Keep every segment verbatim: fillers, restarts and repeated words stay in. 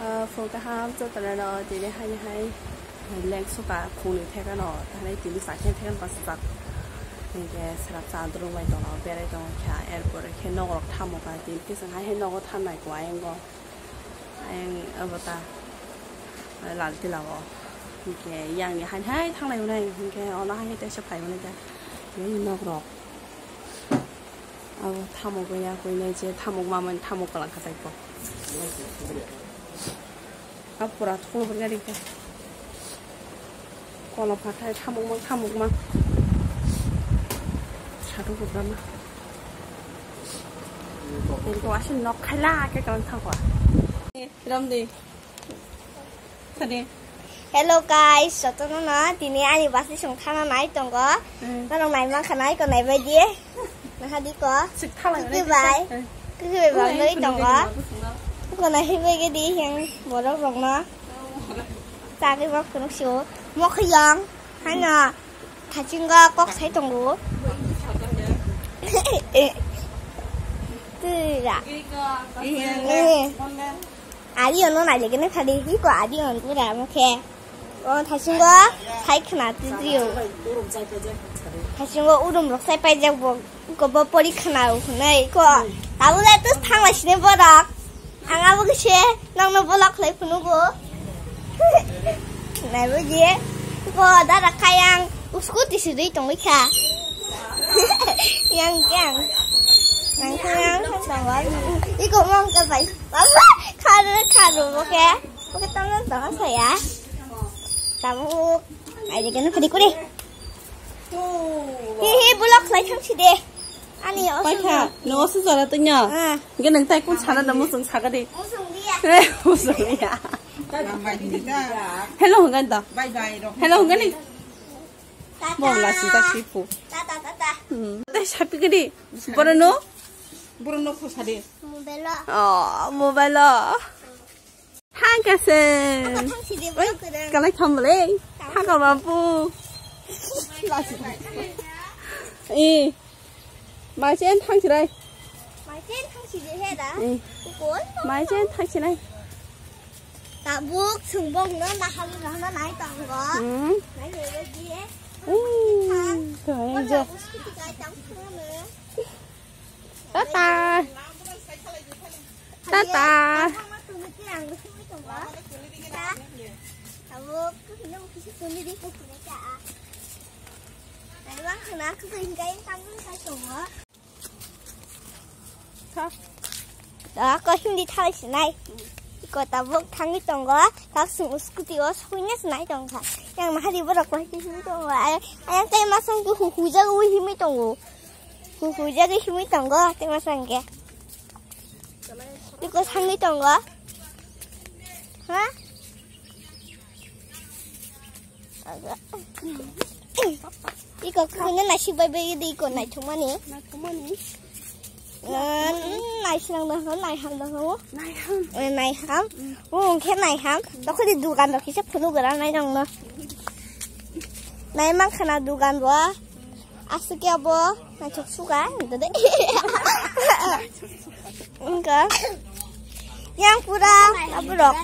Ah, phone kaham chwtwrwino tini haini hai lengsuka khungni thekano, thani tini sakhe thekano bachajak. Hinkhe srap cha drung bai tongo, berai tongo kha, erpore khe nokrok thamoka, tini khe chwng hai hai nogo thanai kho ayang go. Ayang abo ta, Laltila o. Hinkhe yangni haini hai thanglai hwnai, hinkhe ono hai hai teisa phai hwnai kha. Tini nokrok. Abo thamuk ya, koi nai je thamuk mamani thamuk kalang khatai ko. Abo pura thukul hor gari ka. Kono phatai thamuk mang, thamuk mang. Sadu hor gana. Ini ko asin nok khaila ke kalang thangwa. Ramdi. Hello guys, jotono no tini ani basi song thana nai tongo. Hmm. Norok nai mankha nai ko nai bai di. Naha di ko. Sik thala Kuki nai bai. Hmm. Kuki bai bang noi tongo. Ko nai hi bai di yang borok rok no. Chagwi bak kunuk sio. Mokhyang. Hano. Thachingo kok sai tongo. Tira. Eh. Adi ono nai legene khadi hi ko adi on pura mokhe. O thachingo sai khna tidio. Thachingo urum rok sai paijak bo ko bo pori khna u khunai ko. Tabule tus thangla sine borok. Ang abo khe se nokno bolok khlai phunugo. Naibo je. Ko dada kayang scooty sudui tongwi kha. Yang yang. Nang kayang tongwa. Iko mong ka bai. Baba khar khar bo ke. Bo ke tong tong saya. Tabuk. Ai de kena kadi kuri. Hi hi bolok khlai thang si de. Ani o Paikha, no osu jora tanya. Ah. Hingke nang tai kun sana da musung saga de. Musung dia. Eh, musung dia. Hello, hinggan da. Bye bye, rok. Hello, hinggan ni. Tata. Mau lah cinta sipu. Tata, tata. Hmm. Teh sapi gede. Boro no? Boro no khusa de. Mobile. Oh, mobile. Thang kase. Thang si de, oi, bro, kwrwng. Kalai tham le. Thang. Thang ka babu. Eh. Mai chen thang si rai. Mai chen thang si de he da. Eh. Koi. Mai chen thang si rai. Tabuk sungbong no nahal no nai tongo. Hmm. Nai le di. Hmm. Thang. Thang ja. Scooty kai tang phone. Tata. Tata. Ako hindi thai sinai. Iko tabuk thangwi tongo. Tak sung scooty o sokwi ne sinai tongkha. Yang mahari borok koi himwi tongo. Ayang tai masang tu hu hu jaga ui himwi tongo. Hu hu jaga himwi tongo. Tai masang ke. Iko sangwi tongo. Ha? Iko khwna naisik bai bai di iko naithokmani. Naithokmani. Naisik nang nang nai ham nang ho. Nai ham. Eh, nai ham. Mm. O hwnkhe nai ham. Dokhoni dugan rok kisa phunuk gra nai nang no. Nai mang khana dugan bo. Aswk ya bo. Naithok suka. Dede. Wngkha. Yang pura aborok.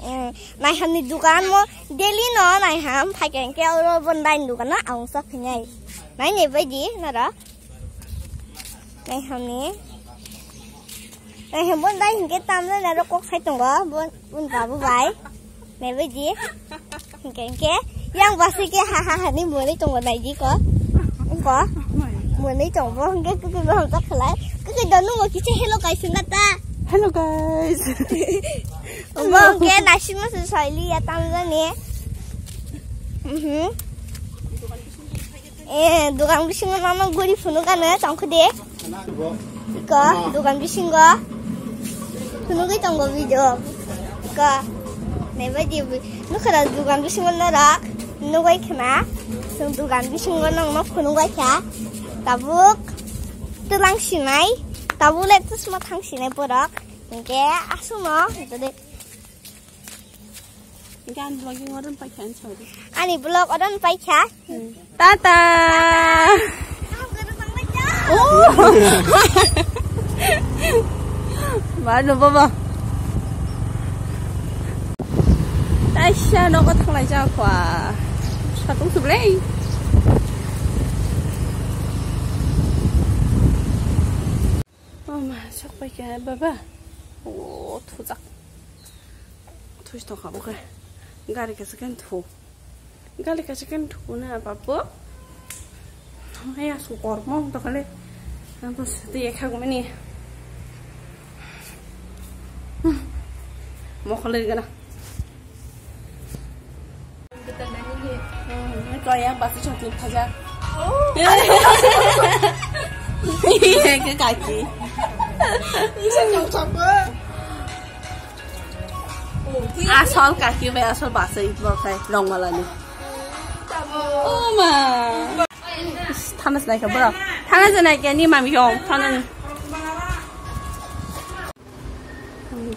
Mm, naihamni dukan mo daily no naiham phaikha hwnkhe oro bondai ni dukan no ang sak phinai. Nainai baidi nara. Naihamni. Naiham bondai hwnkhe tamle naro kok sai tongo. Bon, bon babu bai. Naibaidi. Hingke, hingke. Yang basi ke ha, ha, ha, ni mwnwi tongo naidi ko. Ko. Mwnwi tongo. Hingke, ke, ke, ke, khalai. Ke, ke, donu mo kiche hello guys na ta. Hello guys. Mo hingke naising mo se soili ya tam jani. Mhm. Eh, dukan bisingo mama guri phunuk ano tongkho de. Iko, dukan bisingo. Phunugwi tongo video. Iko, naibaidi bi-, nukhara dukan bisingo norok. Nugwi khna. Chwng dukan bisingo nongno phunugwi kha. Tabuk twlang sinai. Tabuk le chusma thang sinai borok. Hingke asuno. Gan vlogging oron paikha, sorry. Ani vlog oron paikha. Hmm. Tata. Oh. Mano baba. Sha nogo thanglai jak kha. Satung sublei. Mama, sok pai kha, baba. O, thujak. Thuj tong kha bo khe. Gari kaisa khe thu. Gari kaisa khe thu na, babu. Hai, asuk kormo to khale. Ang to sete ekha gumani. Mokhole gana. Hmm, kaya basi choti khaja. Iya, ke kaki. Asal kaki bai asal basa itu kai rong malani. Oh ma. Thanas naikha bro. Thanas naikha ni mami yong. Thanas.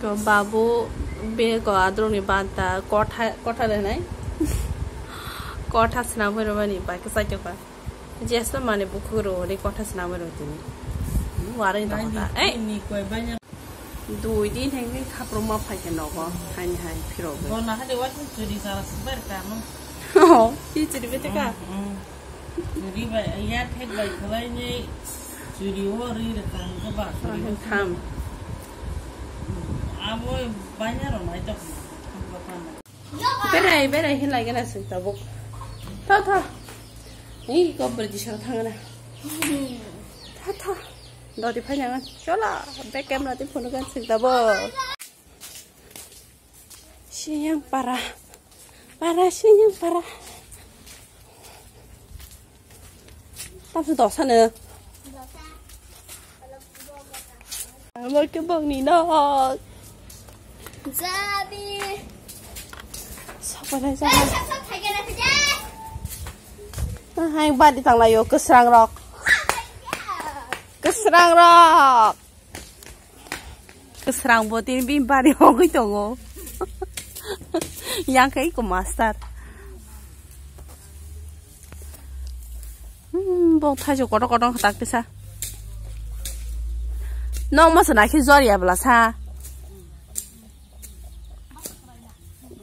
Go babu be go adroni banta kotha, kotha de nai. Kotha sna bero bani ba ke sai ke ba. Jesma mane bukhuk ro ni kotha sna bero tini. Warai to ta. Eh. Dui din hengni khapro ma phai ke nogo. Haini hai phiro. Go na hade wa churi sara sber ka no. Oh, ki churi bete ka. Churi bai, ya phek bai khwlai ni churi o ri rwkha hwnkhe ba churi o. Kham. Abo banya rok nai tok. Berai, berai hin lai gana sing tabuk. Tha, tha. Ni ko berdi sa thang na. Tha, tha. Dodi phai nang. Chola, be camera di phone kan sing tabuk. Siyang para. Para siyang para. Tamsa dosa no. Amo ke bong ni nok. Jadi. Sapa na sapa. Hai badi tang layo kesrang rok. Kesrang rok. Kwsrang bo tini bini bari hogwi tongo. Yang khe iko master. Hmm, bo thaijo kotor kotor tak tisa. Nong masa nakhe jor ya bla sa.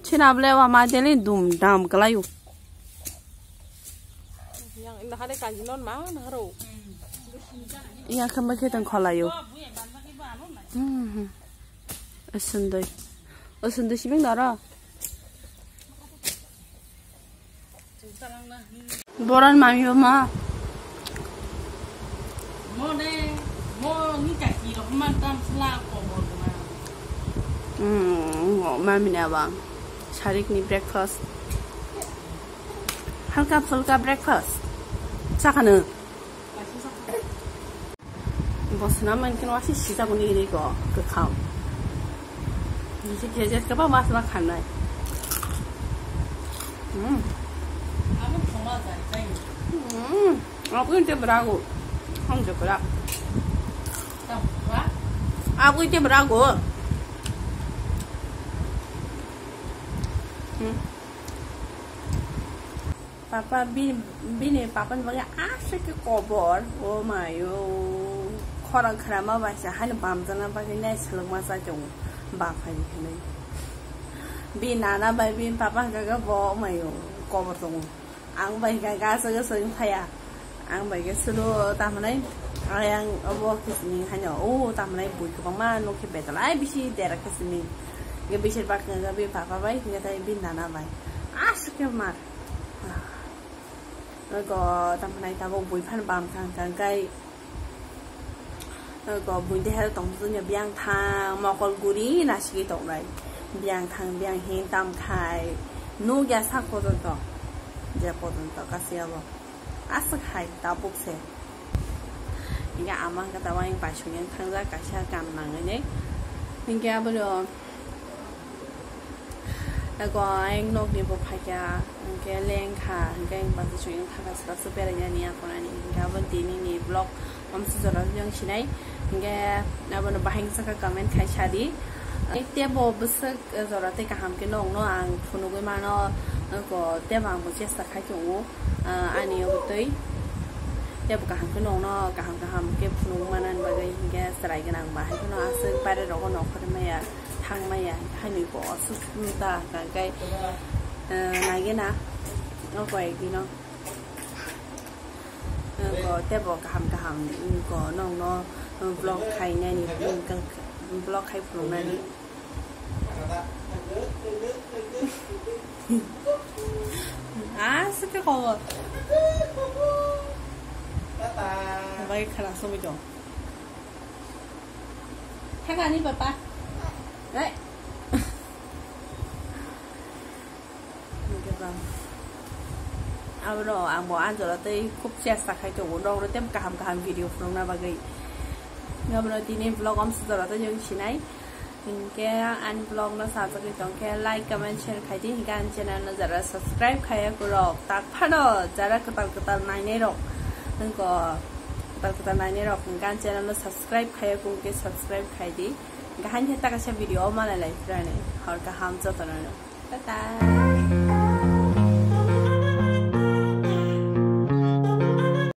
China bole wa ma dele dum dam kalayo. Yang inda hade kanji non ma na haro. Iya khe ma khe tong kholayo. Hmm. Asundoi. Asundoi sibing dara. Boran mami ma. Mo ne, mo ni kaki rok man tam sla ko mo ma. Hmm, mami na bang. Sarik ni breakfast. Halka phulka breakfast. Sakano. Bosna man kino wasi sisa kuni ini ko kekham. Nisi kejet ke ba mas ba khanai. Hmm. Hmm. Aku ini berago. Hong je berak. Aku ini berago. Hmm. Papa bini, bini papa ni bagwi aswk khe kobor, o mayo, khorang khwnama bai se haino bamjakna bagwi nai swlwkma chai tongo, ba phai hinwi. Bini nana bai bini papa hwnkha khe bo o mayo kobor tongo. Ang bai hwnkha khe aswk aswk wng phaiya. Ang bai khe suru tamhinai ayang obo khe simi haino o tamhinai bui kwbangma nukhe betalai bisi dera khe simi. Hwnkhe bisir bak hwnkha khe bini papa bai hwnkhe tei bini nana bai. Aswk khe ma. Nogo tamhinai tabuk bui phano bam thang thang kai. Nogo bui deha tong sini biang thang mokol guri nasigwi tongnai. Biang thang biang hin tam khai. Nugya sak pojonto. Je pojonto kasi abo. Aswk hai tabuk se. Hingke ama hingke tabuk ang paisuk yang thangjak kaisa kam nangwi nei. Hingke abono Eko ayang nok ni bo phaikha, hingke lengkha, hingke ang basa suyang thaka saka se berai nani aphano ani, hingke abo tini ni vlog omsa jora yang sinai, hingke abono bahai saka comment khai sadi. Tebo bwswk jora tei kaham khe nokno ang phunugwi mano, eko tebo ang bo chesta khai tongo, ani obo twi tebo kaham khe nokno kaham kaham khe phunugwi manani bagwi, hingke chwrai gwnang bahai kheno aswk baire rogo nongkhorwi maya. Ang maya, haini ko asuk ta ka kai, eh, nage na, o ko ek dino. Eh, ko tebo kaham kaham, ko nong no, eh, vlog khai nani, eh, ka-, vlog khai phulung nani. Ah, suka ko. Bai khana sumi to. Thangani papa. Hai. Hingke bang. Abono ang bo anjora tei khub chesta khai tongo. Nogno tem kaham kaham video phunukna bagwi. Abono tini vlog om sujora tei jeng sinai. Hingke ani vlog no sajagwi tongkhe like, comment, share khai di. Hingke ani channel no jara subscribe khaiya kurok. Tak phano jara kwtal kwtal nainai rok. Hingko kwtal kwtal nainai rok hingke ani channel no subscribe khaiya kung ke subscribe khai di. Hingke hain khe ta kaisa video o malai lai phirani. Hor kaham jotono no. Tata.